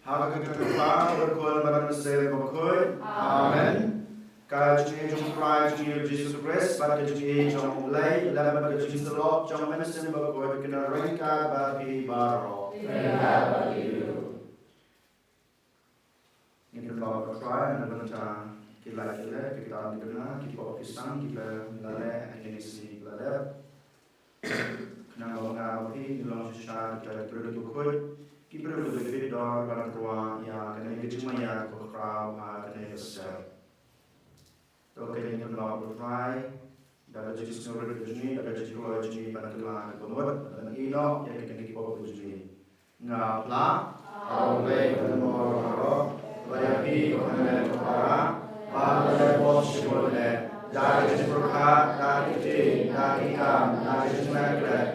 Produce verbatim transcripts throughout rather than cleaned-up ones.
Ha ka kyrteng u Kpa, u Khun bad u Mynsiem Bakhuid. Amen. Ka jingïeit jong u Trai jong ngi u Jisu Khrist bad ka jingïeit jong u Blei, lem bad ka jingsyllok jong u Mynsiem Bakhuid, kin ïaryngkat bad phi baroh. Ngin pynpaw ïa u Trai na ka bynta ki lait ki leh, ki tam ki duna, ki pop ki sang, kiba la leh ha kine ki sngi kiba la dep. Khnang ba nga bad phi ngin long shisha kita ki briew kiba khuid, ki briew kiba fit dor ban rwai ïa kane ka jingmaïa kaba khraw ha kane ka step. To kein ngin pynpaw ïa u Trai da ka jingsngewrit ka jong ngi, da ka jingkloi jong ngi ban kylla kaba mut, ban ïehnoh ïa kine ki pop ka jong ngi. Nga phla ha U Blei uba don bor baroh, ba ïa phi ko hynmen ko para, ba la leh pop shibun eh, da ka jingpyrkhat, da ka ktien, da ki kam, da ka jingngeit khlem,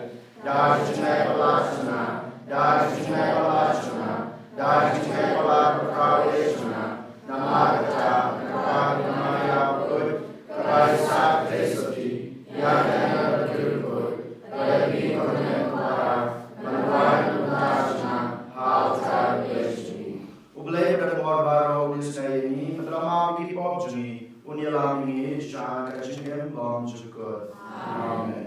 da ka jingngeit palat shana, da ka jingngeit palat shana, da ka jingngeit palat ba khraw eh shana. Namar kata, ka Kpa ka Maria bakhuid, ka rai sah ka thei syrti ïa kane ka briew bakhuid, ba ïa phi ko hynmen ko para, ban wan ban ïa shana ha u Trai U Blei jong ngi. U Blei uba don bor baroh un isnei ïa ngi, un ïalam ïa ki pop jong ngi, un ïalam ïa ngi sha ka jingim bymjukut. Amen.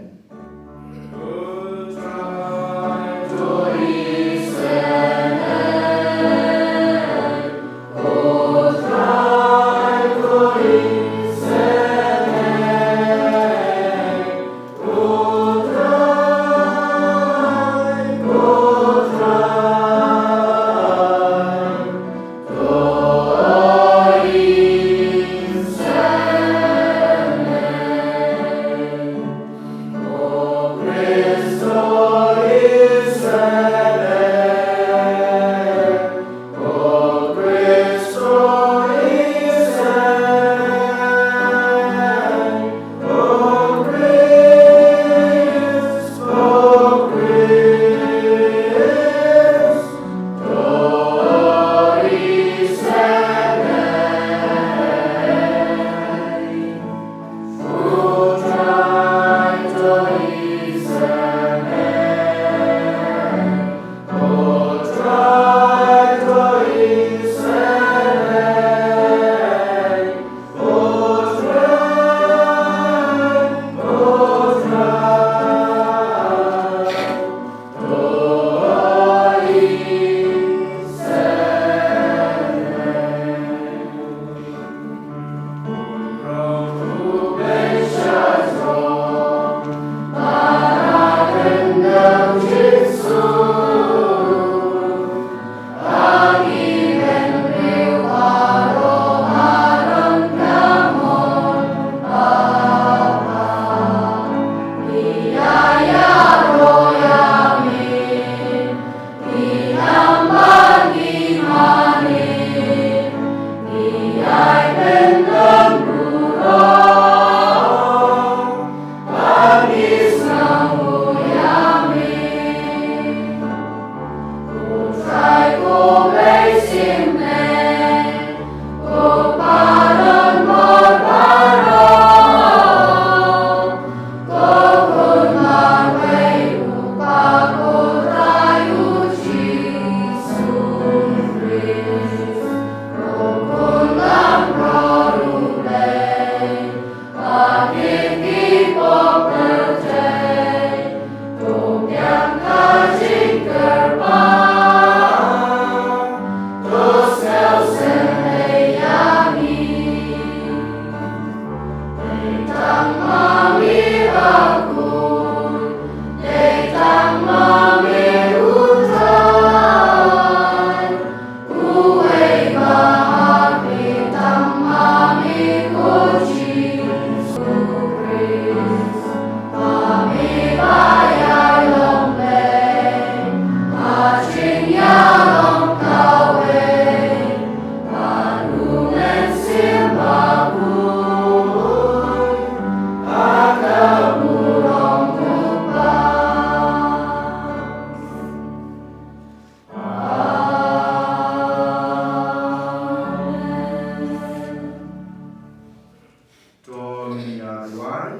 To ngin ïa duwai.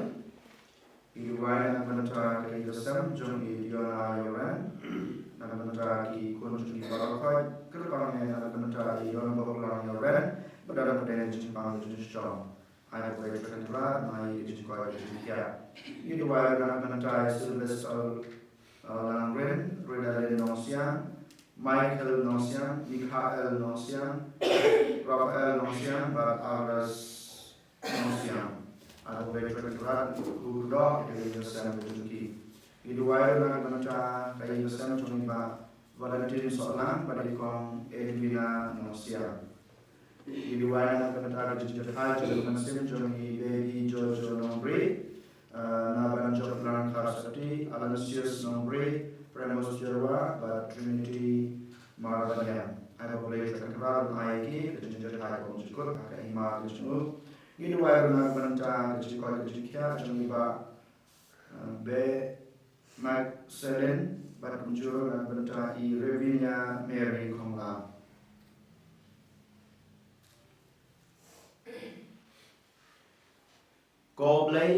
Ngi duwai na ka bynta ka ïing ka sem jong i Diona Ïoren, na ka bynta ki khun jong i baroh, kyrpang na ka bynta i Ïonboklang Ïoren, ba don hapdeng jingpang jingshong. Ai ba ka Trai Kynrad un ai ka jingkoit ka jingkhiah. Ngi duwai na ka bynta i Sylvester, uh, Langrin, Ridalin Nongsiang, Michael Nongsiang, Mikhael Nongsiang, Raphael Nongsiang, bad Aras Nongsiang. Ai ba ka Trai Kynrad un kyrkhu kyrdoh ïa ka ïing ka sem ka jong ki. Ngi duwai ruh na ka bynta ka ïing ka sem jong i Bah Valentine Sohlang bad i Kong Edwina Nongsiang. Ngi duwai na ka bynta ka jingïaid jong ka mynsiem jong i Baby Jojo Nongbri, uh, na ban jop lang Kharsati, Aloysius Nongbri, Premos Jyrwa bad Trinity Marbaniang. Ai ba ka Trai Kynrad un ai ïa ki ka jingïaid bymjukut ha ka hima ka jong u. Ngi duwai ruh na ka bynta ka jingkoit ka jingkhiah jong i Bah, uh, Be Mark Selin bad kumjuh ruh na ka bynta i Ravinia Mary Khongla. Ko Blei,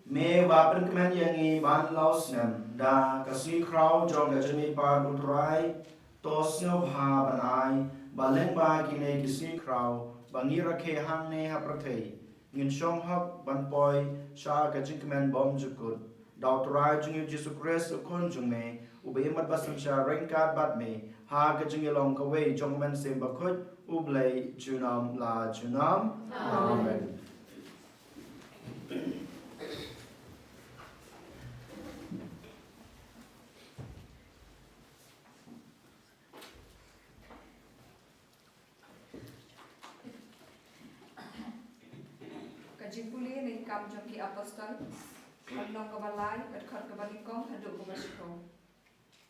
me ba pynkmen ïa ngi ban law snem da ka sngi khraw jong ka jingmihpat u Trai, to sngewbha ban ai ba lyngba kine ki sngi khraw ba ngi rakhe hangne ha pyrthei, ngin shong hok ban poi sha ka jingkmen bymjukut da u Trai jong ngi u Jisu Khrist u Khun jong me, uba im bad ba synshar ryngkat bad me ha ka jingïalong kawei jong u Mynsiem Bakhuid, U Blei junom la junom. Amen. Amen. Ka jingpule na ki Kam jong ki Apostol, lynnong kaba lai, dkhot kaba nyngkong haduh kaba shiphew.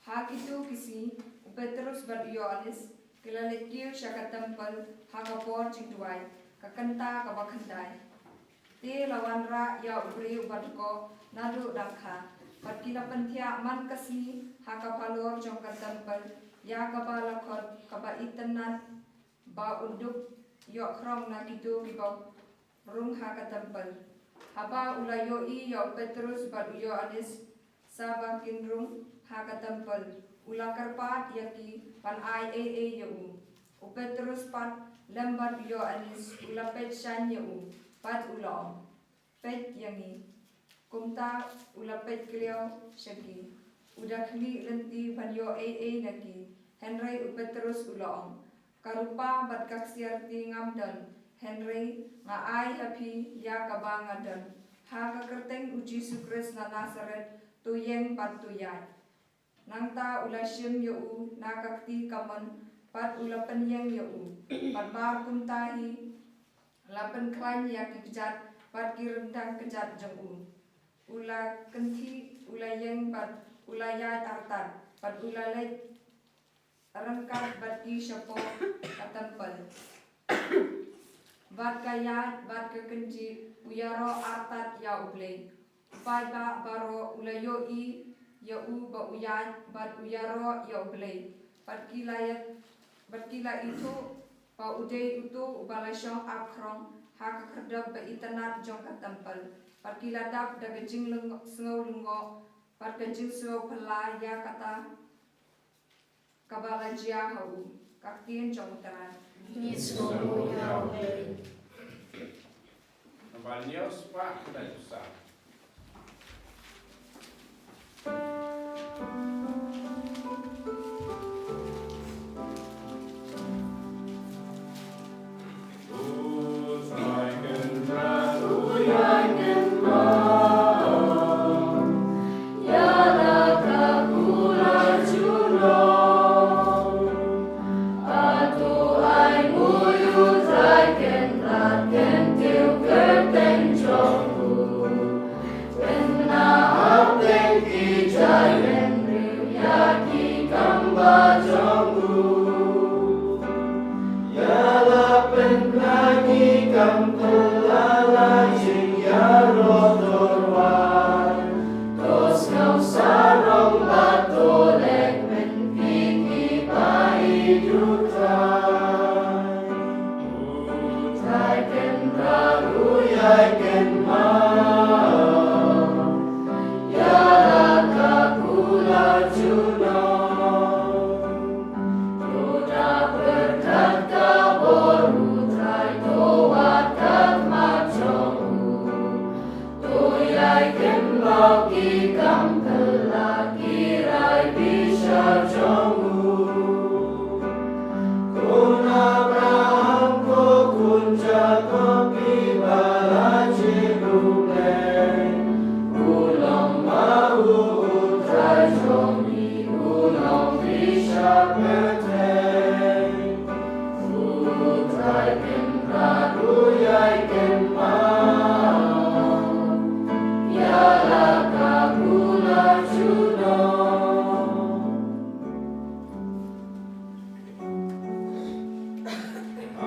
Ha kito ki sngi, u Petrus bad u Ïoannis ki la leit kiew sha ka templ ha ka por jingduwai, ka kynta kaba khyndai. Te la wanrah ïa u briew uba dkoh naduh dang kha, bad ki la pynthiah man ka sngi ha ka phalor jong ka templ ïa kaba la khot kaba itynnad, ba un dup ïoh khrong na kito kiba rung ha ka templ. Haba u la ïohi ïa u Petrus bad u Ïoannis sa ba kin rung ha ka templ, u la kyrpad ïa ki ban ai ei ei ïa u. U Petrus pat lem bad u Ïoannis u la peit shaiñ ïa u, bad u la ong, "Peit ïa ngi." Kumta u la peit kliaw sha ki. U da khmih lynti ban ïoh ei ei na ki. Hynrei u Petrus u la ong, "Ka rupa bad ka ksiar te ngam don, hynrei nga ai ha phi ïa kaba nga don. Ha ka kyrteng u Jisu Khrist na Nasareth, to ïeng bad to ïaid." Nangta u la shim ïa u na ka kti kamon, bad u la pynïeng ïa u. Bad mar kumta hi la pynkhlaiñ ïa ki kjat bad ki ryndang kjat jong u. U la kynthih, u la ïeng bad u la ïaid artat, bad u la leit ryngkat bad ki shapoh ka templ. bad ka ïaid bad ka kynjih, u ïaroh artat ïa U Blei. U paidbah baroh u la ïohi ïa u ba u ïaid bad u ïaroh ïa U Blei. Bad ki la ïa, bad ki la ithuh ba u dei uto uba la shong ap khrong ha ka khyrdop ba itynnad jong ka templ. Bad ki la dap da ka jingsngew lyngngoh bad ka jingsngew phylla ïa kata kaba la jia ha u. Ka ktien jong U Trai. Ngi sngewbha ïa U Blei. Namba hynñiew spah khyndai phew saw.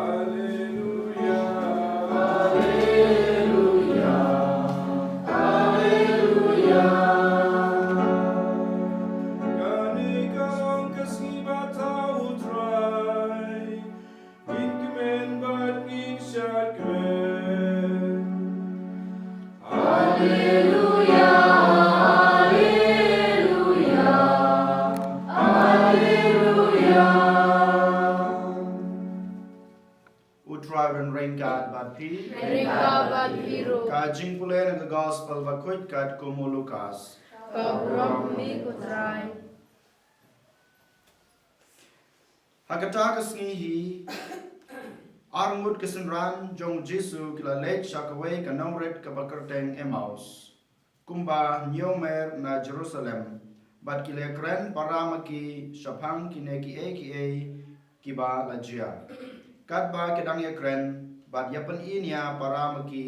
Alleluia, alleluia, alleluia. Kane ka long ka sngi ba thaw U Trai. Ngin kmen bad ngin shad kmen. Alleluia, alleluia, alleluia. U Trai un ryngkat bad phi. Ryngkat bad phi ruh. Ka jingpule na ka Gospel bakhuid katkum u Lukas. Ka burom ïa me ko Trai. Ha kata ka sngi hi, arngut ki synran jong u Jisu ki la leit sha kawei ka nongrit kaba kyrteng Emmaus, kumba hynñiew mer na Jerusalem, bad ki la kren para ma ki shaphang kine kiei kiei kiba la jia. Katba ki dang ïakren bad ïapyni ïa para ma ki,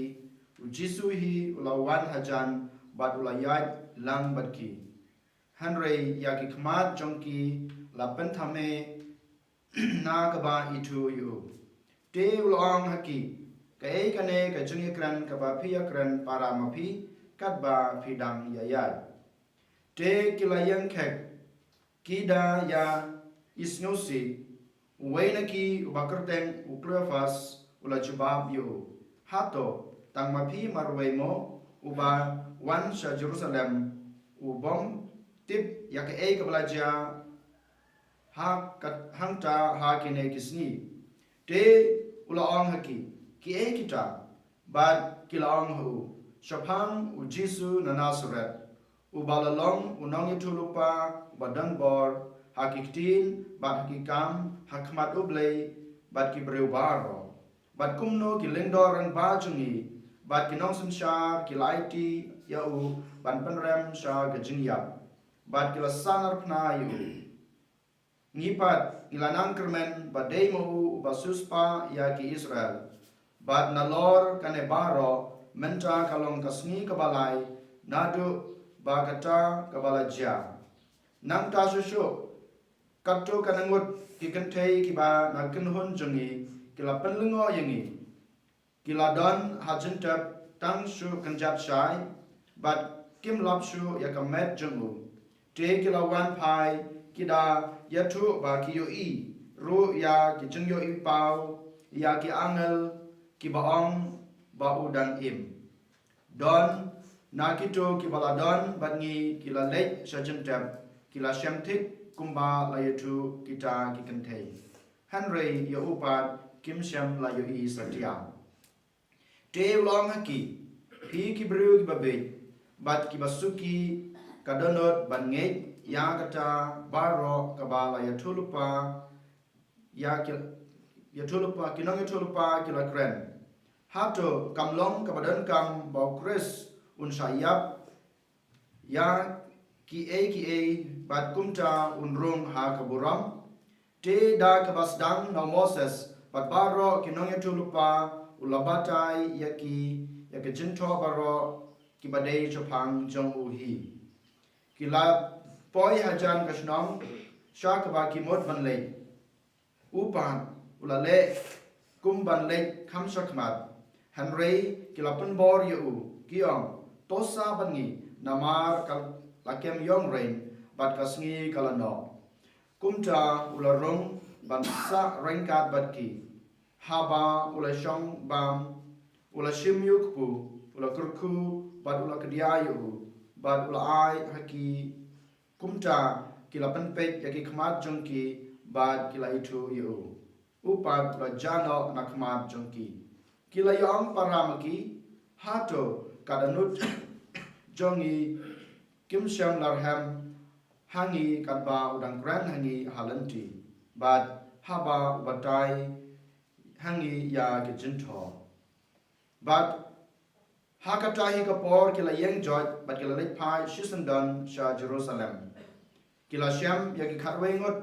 u Jisu hi u la wan hajan bad u la ïaid lang bad ki. Hynrei ïa ki khmat jong ki la pynthame na kaba ithuh ïa u. Te u la ong ha ki, kaei kane ka jingïakren kaba phi ïakren para ma phi katba phi dang ïaid? Te ki la ïeng khek, ki da ïa isngewsih. Uwei na ki uba kyrteng u Kleopas u la jubab ïa u, hato tang ma phi marwei mo uba wan sha Jerusalem u bym tip ïa kaei kaba la jia ha ka, hangta ha kine ki sngi? Te u la ong ha ki, kiei kita? Bad ki la ong ha u, shaphang u Jisu na Nasaret, uba la long u nongïathuhlypa uba don bor ha ki ktien bad ha ki kam ha khmat U Blei bad ki briew baroh. Bad kumno ki lyngdoh rangbah jong ngi bad ki nongsynshar ki la aiti ïa u ban pynrem sha ka jingïap, bad ki la sahnarphna ïa u. Ngi pat ngi la nang kyrmen ba dei ma u uba siewspah ïa ki Israel. Bad nalor kane baroh, mynta ka long ka sngi kaba lai naduh ba kata kaba la jia. Nangta shuh shuh, katto katne ngut ki kynthei kiba na kynhun jong ngi ki la pynlyngngoh ïa ngi. Ki la don ha jingtep tang shu kynjat shai, bad kim lap shuh ïa ka met jong u. Te ki la wan phai, ki da ïathuh ba ki ïohi ruh ïa ki jingïohi paw ïa ki angel kiba ong ba u dang im. Don na kito kiba la don bad ngi ki la leit sha jingtep, ki la shem thik kumba la ïathuh kita ki kynthei. Hynrei ïa u pat kim shem la ïohi satia. Te u la ong ha ki, phi ki briew kiba bieit bad kiba suki, ka dohnud ban ngeit ïa kata baroh kaba la ïathuhlypa, ïa ki, ïathuhlypa, ki nongïathuhlypa ki la kren. Hato kam long kaba donkam ba u Khrist un shah ïap ïa kiei kiei bad kumta un rung ha ka burom? Te da kaba sdang na u Moses bad baroh ki nongïathuhlypa, u la batai ïa ki ïa ka jingthoh baroh kiba dei shaphang jong u hi. Ki la poi hajan ka shnong sha kaba ki mut ban leit. U pat u la leh kum ban leit kham shakhmat. Hynrei ki la pynbor ïa u, ki ong, to sah bad ngi, namar ka la kem ïong rein bad ka sngi ka la noh. Kumta u la rung ban sah ryngkat bad ki. Haba u la shong bam, u la shim ïa u kpu, u la kyrkhu bad u la kdiah ïa u, bad u la ai ha ki. Kumta ki la pynpeit ïa ki khmat jong ki bad ki la ithuh ïa u. U pat u la jah noh na khmat jong ki. Ki la ïa ong para ma ki, hato ka dohnud jong ngi kim shem la rhem ha ngi katba u dang kren ha ngi ha lynti, bad haba u batai ha ngi ïa ki jingthoh? Bad ha kata hi ka por ki la ïeng joit bad ki la leit phai shisyndon sha Jerusalem. Ki la shem ïa ki khatwei ngut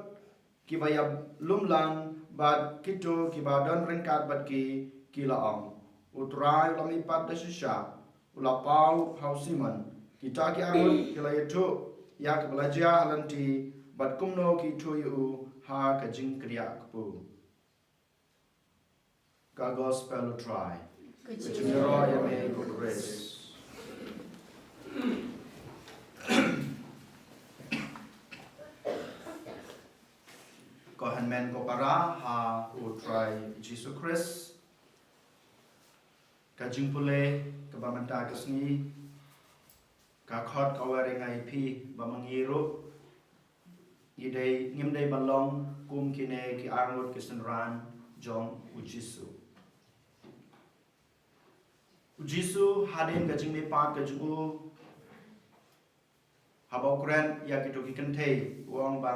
kiba ïalumlang bad kito kiba don ryngkat bad ki, ki la ong, u Trai u la mihpat da shisha, u la paw ha u Simon. Kita ki arngut ki la ïathuh ïa kaba la jia ha lynti bad kumno ki ithuh ïa u ha ka jingkdiah kpu. Ka Gospel u Trai. Ka jingïaroh ïa me ko Khrist. Ko hynmen ko para ha u Trai Jisu Khrist. Ka jingpule kaba mynta ka sngi, ka khot ka wer ïa ngi, phi ba ma ngi ruh ngi dei, ngim dei ban long kum kine ki arngut ki synran jong u Jisu. U Jisu hadien ka jingmihpat ka jong u, haba u kren ïa kito ki kynthei, u ong ba,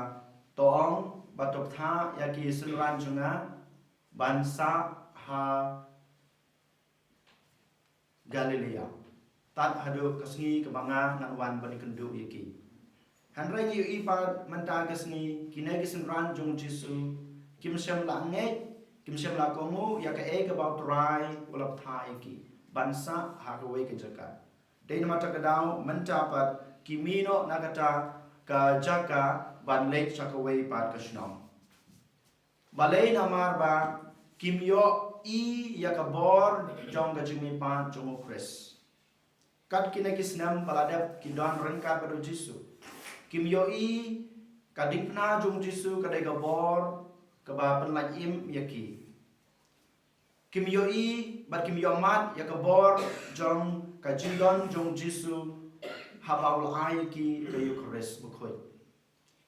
to ong ba to bthah ïa ki synran jong nga ban sah ha Galilea, tad haduh ka sngi kaba nga ngan wan ban ïakynduh ïa ki. Hynrei ngi ïohi pat mynta ka sngi, kine ki synran jong u Jisu kim shym la ngeit, kim shym la kohnguh ïa kaei kaba u Trai u la bthah ïa ki ban sah ha kawei ka jaka. Dei namar kata ka daw mynta pat ki mih noh na kata ka jaka ban leit sha kawei pat ka shnong. Balei? Namar ba kim ïohi ïa ka bor jong ka jingmihpat jong u Khrist. Kat kine ki snem ba la dep ki don ryngkat bad u Jisu. Kim ïohi ka diengphna jong u Jisu ka dei ka bor kaba pynlait im ïa ki. Kim ïohi bad kim ïohmad ïa ka bor jong ka jingdon jong u Jisu haba u la ai ïa ki ka Eukharist bakhuid.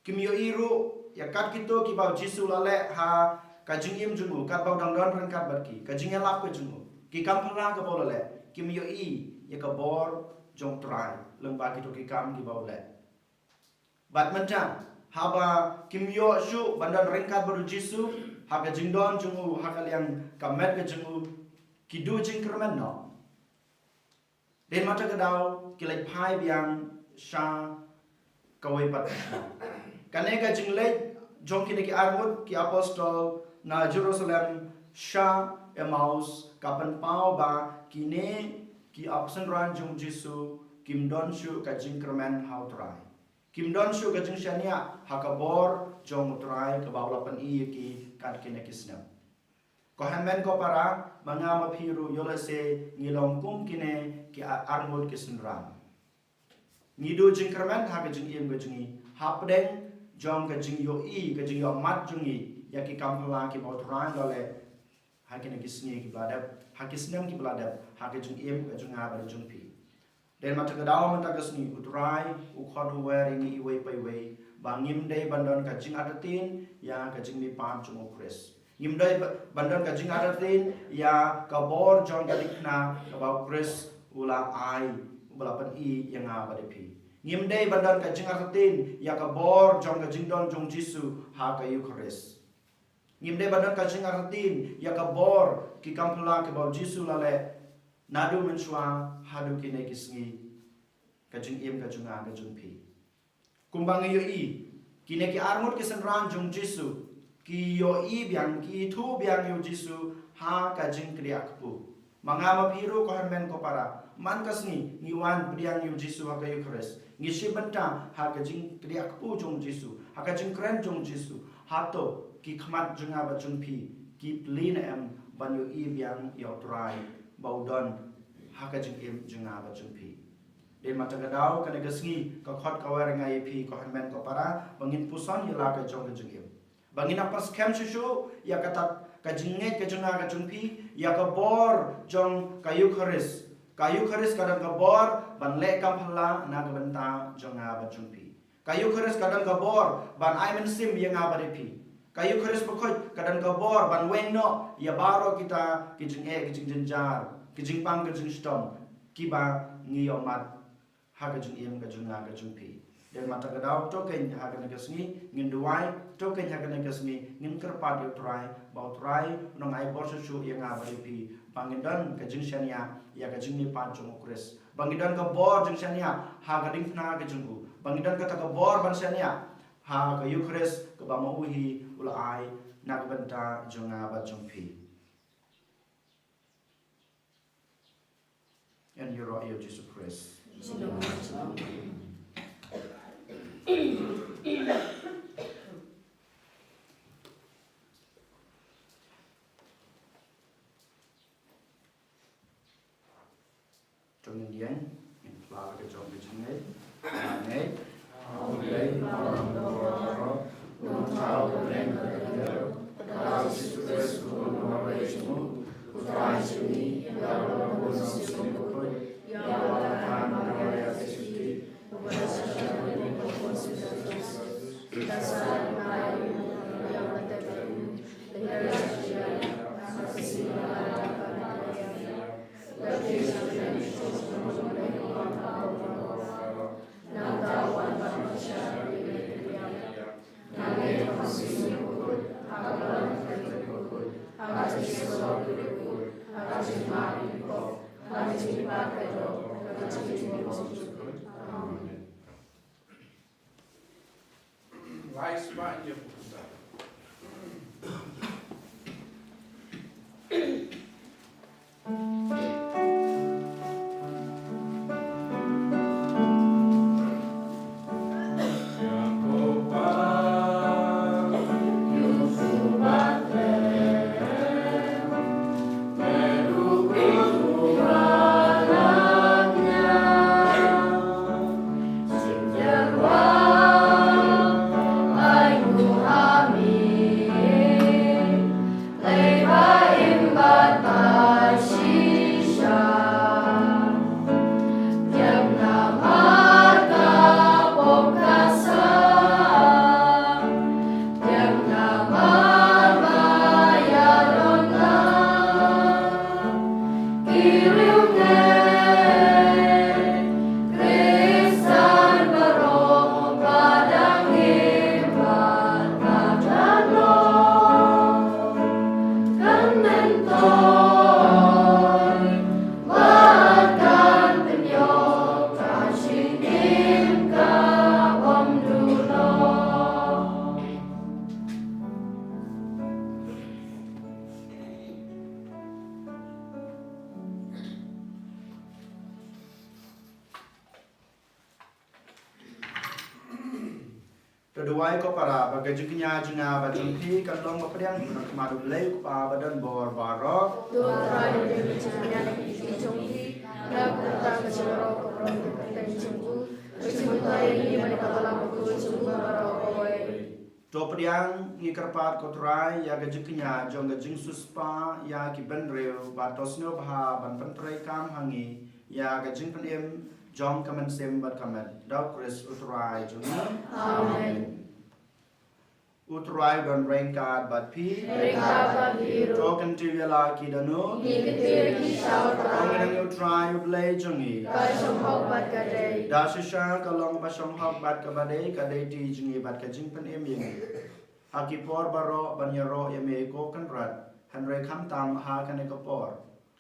Kim ïohi ruh ïa kat kito kiba u Jisu u la leh ha ka jingim jong u, katba u dang don ryngkat bad ki, ka jingïalap ka jong u, ki kam phylla kaba u la leh. Kim ïohi ïa ka bor jong u Trai lyngba kito ki kam kiba u leh. Bad mynta, haba kim ïoh shuh ban don ryngkat bad u Jisu ha ka jingdon jong u, ha ka liang ka met ka jong u, ki duh jingkyrmen noh. Dei namar kata ka daw ki leit phai biang sha kawei pat ka shnong. Kane ka jingleit jong kine ki arngut ki apostol na Jerusalem sha Emmaus ka pynpaw ba kine ki ap synran jong u Jisu kim don shuh ka jingkyrmen ha u Trai. Kim don shuh ka jingshaniah ha ka bor jong u Trai kaba u la pyni ïa ki kat kine ki snem. Ko hynmen ko para, ma nga ma phi ruh ïoh lehse ngi long kum kine ki a-, arngut ki synran. Ngi duh jingkyrmen ha ka jingim ka jong ngi hapdeng jong ka jingïohi, ka jingïohmad jong ngi ïa ki kam phylla kiba U Trai u la leh ha kine ki sngi kiba la dep, ha ki snem kiba la dep, ha ka jingim ka jong nga bad jong phi. Dei ma ta ka daw mynta ka sngi U Trai u khot u wer ïa ngi iwei pa iwei ba ngim dei ban don ka jingartatien ïa ka jingmihpat jong U Khrist. Ngim dei ba-, ban don ka jingartatien ïa ka bor jong ka diengphna kaba U Khrist u la ai, uba la pyni ïa nga bad ïa phi. Ngim dei ban don ka jingartatien ïa ka bor jong ka jingdon jong U Jisu ha ka Eukharist. Ngim dei ban don ka jingartatien ïa ka bor, ki kam phylla kiba U Jisu u la leh naduh mynshuwa haduh kine ki sngi, ka jingim ka jong nga ka jong phi. Kumba ngi ïohi, kine ki arngut ki synran jong U Jisu ki ïohi biang, ki ithuh biang ïa U Jisu ha ka jingkdiah kpu. Ma nga ma phi ruh ko hynmen ko para, man ka sngi ngi wan pdiang ïa U Jisu ha ka Eukharist, ngi shim bynta ha ka jingkdiah kpu jong U Jisu, ha ka jingkren jong U Jisu, hato ki khmat jong nga bad jong phi ki plie ne em ban ïohi biang ïa U Trai ba u don ha ka jingim jong nga bad jong phi? Dei ma ta ka daw kane ka sngi ka khot ka wer ïa nga ïa phi ko hynmen ko para ba ngin puson ïa la ka jong ka jingim, ba ngin ïa pyrshang shuh shuh ïa kata ka jingngeit ka jong nga ka jong phi ïa ka bor jong ka Eukharist. Ka Eukharist ka don ka bor ban leh kam phylla na ka bynta jong nga bad jong phi. Ka Eukharist ka don ka bor ban ai mynsiem ïa nga bad ïa phi. Ka Eukharist bakhuid ka don ka bor ban weng noh ïa baroh kita ki jingeh, ki jingjynjar, ki jingpang, ki jingshitom kiba ngi ïohmad ha ka jingim ka jong nga ka jong phi. Dei ma ta ka daw, to keiñ ha kane ka sngi ngin duwai, to keiñ ha kane ka sngi ngin kyrpad ïa U Trai ba U Trai un nang ai bor shuh shuh ïa nga bad ïa phi ba ngin don ka jingshaniah ïa ka jingmihpat jong U Khrist, ba ngin don ka bor jingshaniah ha ka diengphna ka jong u, ba ngin don kata ka bor ban shaniah ha ka Eukharist kaba ma u hi u la ai na ka bynta jong nga bad jong phi. Yn ïaroh ïa U Jisu Khrist. To ngin ïeng, ngin phla la ka jong ka jingngeit. Ngin ngeit. Duwai ko para ba ka jingkñia jong nga bad jong phi kan long ba pdiang na ka khmat U Blei U Kpa ba don bor baroh. To Trai, da ka jingkñia jong phi, na ka bynta ka jingïaroh ka burom ka kyrteng jong u, ka jingmyntoi ïa ngi bad ka balang bakhuid jong u baroh kawei. To pdiang ngi kyrpad ko Trai ïa ka jingkñia jong ka jingsiewspah ïa ki bynriew bad to sngewbha ban pyntreikam ha ngi ïa ka jingpynim jong ka mynsiem bad ka met, da U Khrist U Trai jong ngi. Amen. U Trai u don ryngkat bad phi. Ryngkat bad phi ruh. To kyntiew ïa la ki da u. Ngi kyntiew ïa ki sha U Trai. Ong ngi ïa U Trai U Blei jong ngi. Ka shong hok bad ka dei. Da shisha ka long ba shong hok bad kaba dei, ka dei ti jong ngi bad ka jingpynim ïa ngi ha ki por baroh ban ïaroh ïa me ko Kynrad, hynrei khamtam ha kane ka por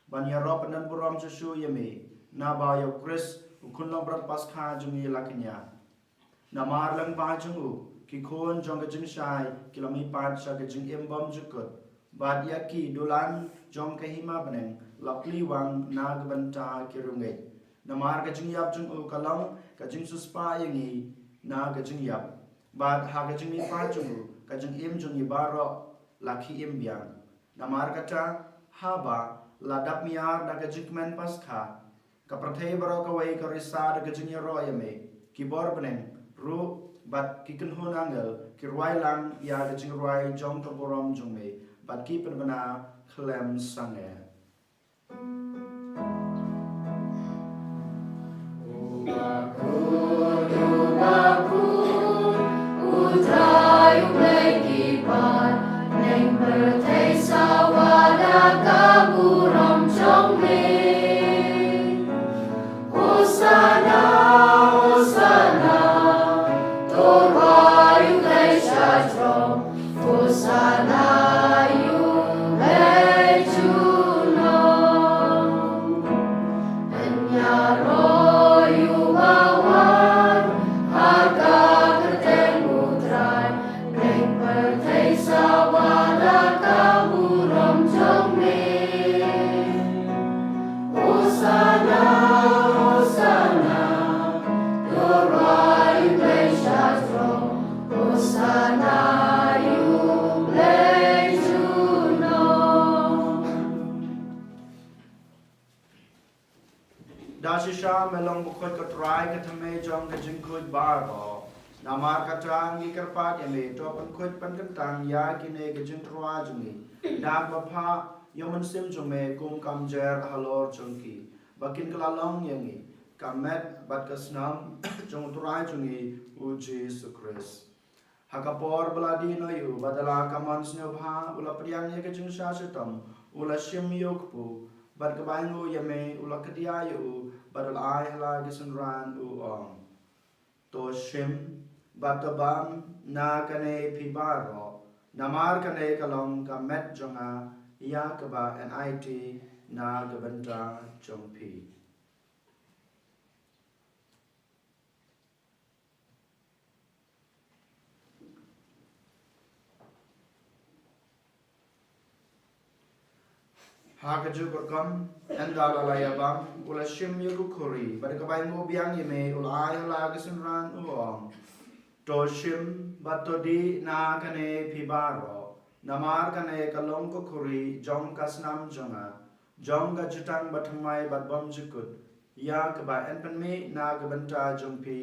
ban ïaroh pyndonburom shuh shuh ïa me, naba ïa U Khrist U Khun Langbrot Paskha jong ngi la kñia. Namar lyngba jong u ki khun jong ka jingshai ki la mihpat sha ka jingim bymjukut, bad ïa ki dulan jong ka hima bneng la plie wang na ka bynta ki riewngeit. Namar ka jingïap jong u ka long ka jingsiewspah ïa ngi na ka jingïap, bad ha ka jingmihpat jong u ka jingim jong ngi baroh la khie im biang. Namar kata, haba la dap miar da ka jingkmen Paskha, ka pyrthei baroh kawei ka risa da ka jingïaroh ïa me, ki bor bneng ruh bad ki kynhun angel ki rwai lang ïa ka jingrwai jong ka burom jong me, bad ki pynbna khlem sangeh. U Trai U Blei ki paid, bneng pyrthei sawa da ka burom jong me. Hosana, Hosana, to rwai U Blei sha jrong. Hosana ïa U Blei junom. Yn ïaroh ïa uba wan ha ka kyrteng U Trai. Bneng pyrthei sawa da ka burom jong me. Hosana, Hosana, to rwai U Blei sha jrong. Hosana ïa U Blei junom. Da shisha me long bakhuid ko Trai, ka thymmei jong ka jingkhuid baroh. Namar kata ngi kyrpad ïa me, to pynkhuid pynkyntang ïa kine ki jingtyrwa jong ngi da kaba phah ïa U Mynsiem jong me kum ka mjer halor jong ki, ba kin kylla long ïa ngi ka met bad ka snam jong U Trai jong ngi U Jisu Khrist. Ha ka por ba la dih noh ïa u, bad da la ka mon sngewbha u la pdiang ïa ka jingshah shitom, u la shim ïa u kpu, bad kaba ainguh ïa me u la kdiah ïa u, bad u la ai ha la ki synran u ong: To shim bad to bam na kane phi baroh, namar kane ka long ka met jong nga ïa kaba yn aiti na ka bynta jong phi. Ha kajuh ka rukom, ynda la la ïa bam, u la shim ïa ka khuri, bad kaba ainguh biang ïa me u la ai ha la ki synran u ong: To shim bad to dih na kane phi baroh, namar kane ka long ka khuri jong ka snam jong nga, jong ka jutang bathymmai bad bymjukut, ïa kaba yn pynmih na ka bynta jong phi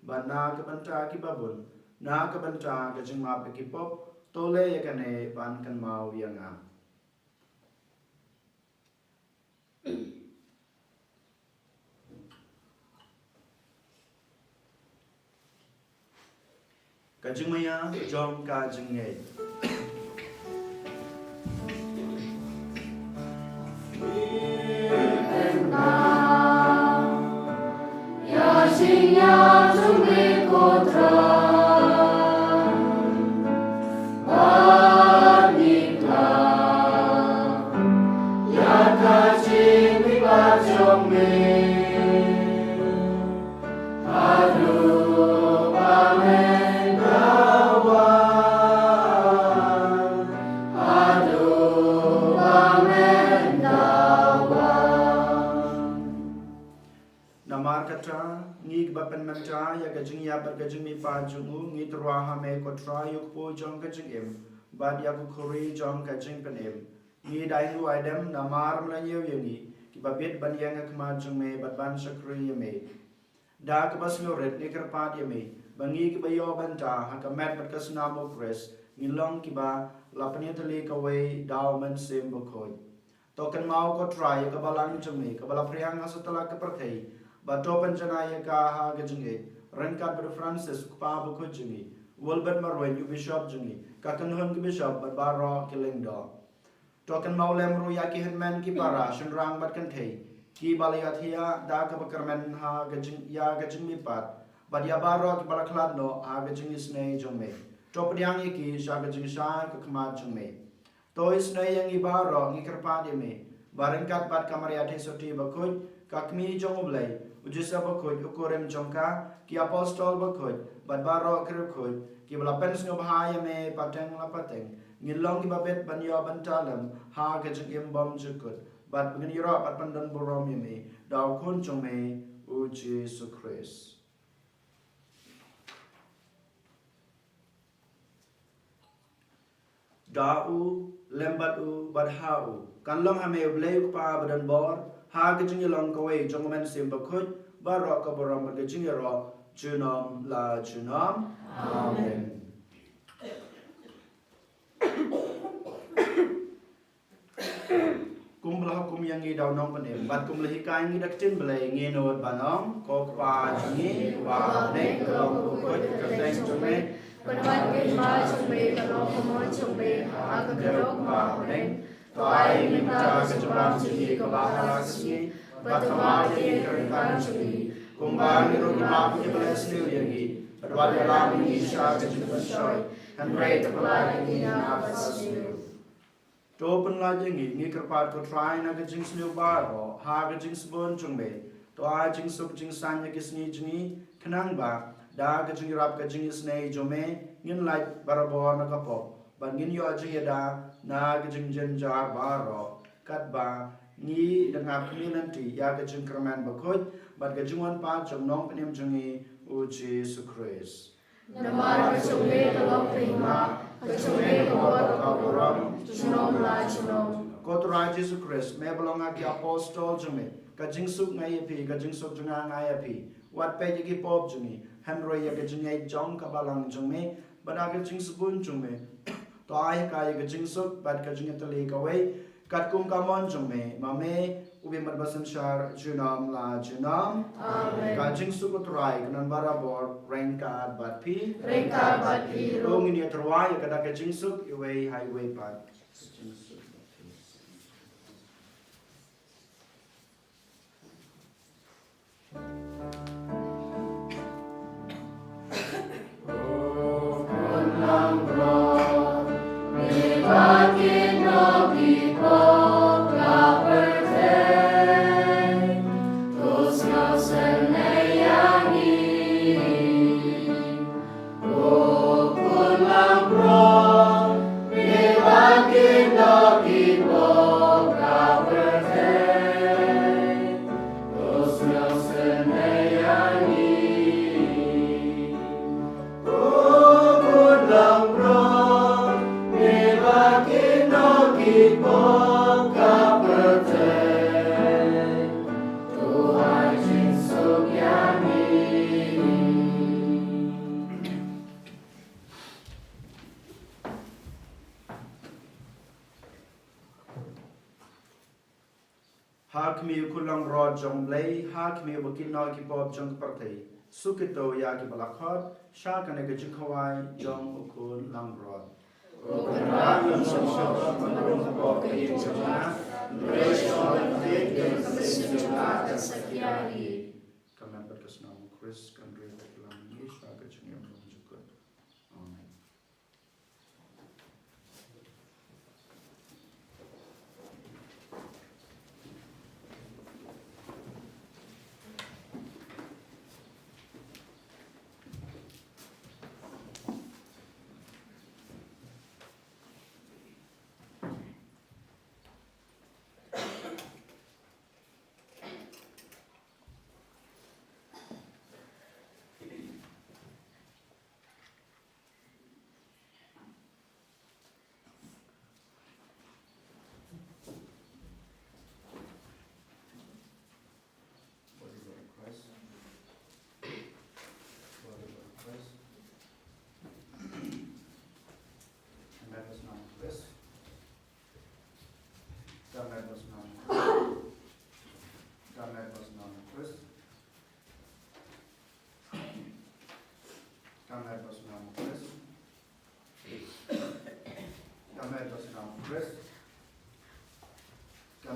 bad na ka bynta kiba bun na ka bynta ka jingmap ïa ki pop. To leh ïa kane ban kynmaw ïa nga. Ka jingmaïa jong ka jingngeit. Ïa jingïap jong me ko Trai, bad ngi khlad ïa ka jingmihpat jong me. Haduh ba men da wan, haduh ba men da wan. Namar Kata, ngi kiba pynmynta ïa ka jingïap bad ka jingmihpat jong u, ngi tyrwa ha me ko Trai ïa u kpu jong ka jingim bad ïa ka khuri jong ka jingpynim. Ngi da ïeng u aidem namar me la ñiew ïa ngi kiba bit ban ïeng ha khmat jong me bad ban shakri ïa me. Da kaba sngewrit ngi kyrpad ïa me ba ngi kiba ïoh bynta ha ka met bad ka snam u Khrist, ngi long kiba la pynïatylli kawei da u Mynsiem Bakhuid. To kynmaw ko Trai ïa ka balang jong me kaba la phriang ha satlak ka pyrthei, bad to pynjanai ïa ka ha ka jingïeit ryngkat bad u Francis u kpa bakhuid jong ngi, u Wilbert Marwein u bishop jong ngi, ka kynhun ki bishop bad baroh ki lyngdoh. To kynmaw lem ruh ïa ki hynmen ki para shynrang bad kynthei kiba la ïathiah da kaba kyrmen ha ka jing, ïa ka jingmihpat, bad ïa baroh kiba la khlad noh ha ka jingisynei jong me. To pdiang ïa ki sha ka jingshai ka khmat jong me. To isynei ïa ngi baroh, ngi kyrpad ïa me ba ryngkat bad ka Maria Theisotti bakhuid, ka Kmie jong u Blei, u Joseph bakhuid u kurim jong ka, ki apostol bakhuid bad baroh ki riewkhuid kiba la pynsngewbha ïa me pateng la pateng, ngin long kiba bit ban ïoh bynta lem ha ka jingim bymjukut, bad ba ngin ïaroh bad pyndon burom ïa me da u Khun jong me u Jisu Khrist. Da u, lem bad u, bad ha u, kan long ha me u Blei u Kpa badonbor, ha ka jingïalong kawei jong u Mynsiem Bakhuid, baroh ka burom bad ka jingïaroh junom la junom. Amen. Kumba la hukum ïa ngi da u Nongpynim bad kumba la hikai ngi da ka ktien Blei, ngin nud ban ong: Ko Kpa jong ngi uba ha bneng, ka long bakhuid ka kyrteng jong me. Pynban ka hima jong me, ka long ka mon jong me ha ka kyrteng kumba ha bneng. To ai ïa ngi mynta ka jingbam jong ngi kaba ha la ka sngi, bad to map ïa ngi ki ryngkang jong ngi kumba ngi ruh ngi map ïa kiba la sniew ïa ngi, bad wat ïalam ïa ngi sha ka jingpynshoi, hynrei to pyllait ïa ngi na ka basniew. To pynlait ïa ngi, ngi kyrpad ko Trai, na ka jingsniew baroh ha ka jingsbun jong me. To ai jingsuk jingsaiñ ïa ki sngi jong ngi, khnang ba da ka jingïarap ka jingisynei jong me ngin lait barabor na ka pop, bad ngin ïoh jingïada na ka jingjynjar baroh, katba ngi dang ap khmih lynti ïa ka jingkyrmen bakhuid bad ka jingwan pat jong u Nongpynim jong ngi u Jisu Khrist. Namar ka jong me ka long ka hima, ka jong me ka bor, ka burom, junom la junom. Ko Trai Jisu Khrist, me ba la ong ha ki apostol jong me: Ka jingsuk nga ai ïa phi, ka jingsuk jong nga nga ai ïa phi. Wat peit ïa ki pop jong ngi, hynrei ïa ka jingngeit jong ka balang jong me. Bad ha ka jingsbun jong me to ai ha ka ïa ka jingsuk bad ka jingïatylli kawei, katkum ka mon jong me, ma me u Blei bad ba synshar junom la junom. Amen. Ka jingsuk u Trai kan don barabor ryngkat bad phi. Ryngkat bad phi ruh. To ngin ïa tyrwa ïa ka da ka jingsuk iwei ha iwei pat. Ha khmih u Khun Langbrot jong u Blei, ha khmih uba kit noh ïa ki pop jong ka pyrthei, suk ïa ki ba la khot sha kane ka jingkhawai jong u Khun Langbrot. Ko Kynrad, ngam shym shah ban rung hapoh ka ïing jong nga, hynrei shu ong ka ktien, ka mynsiem jong nga kan sa kiar hi. Ka met bad ka snam u Khrist kan ri bad kylla ïa ngi sha ka jingim bymjukut. Amen.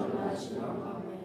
jong nga sha u.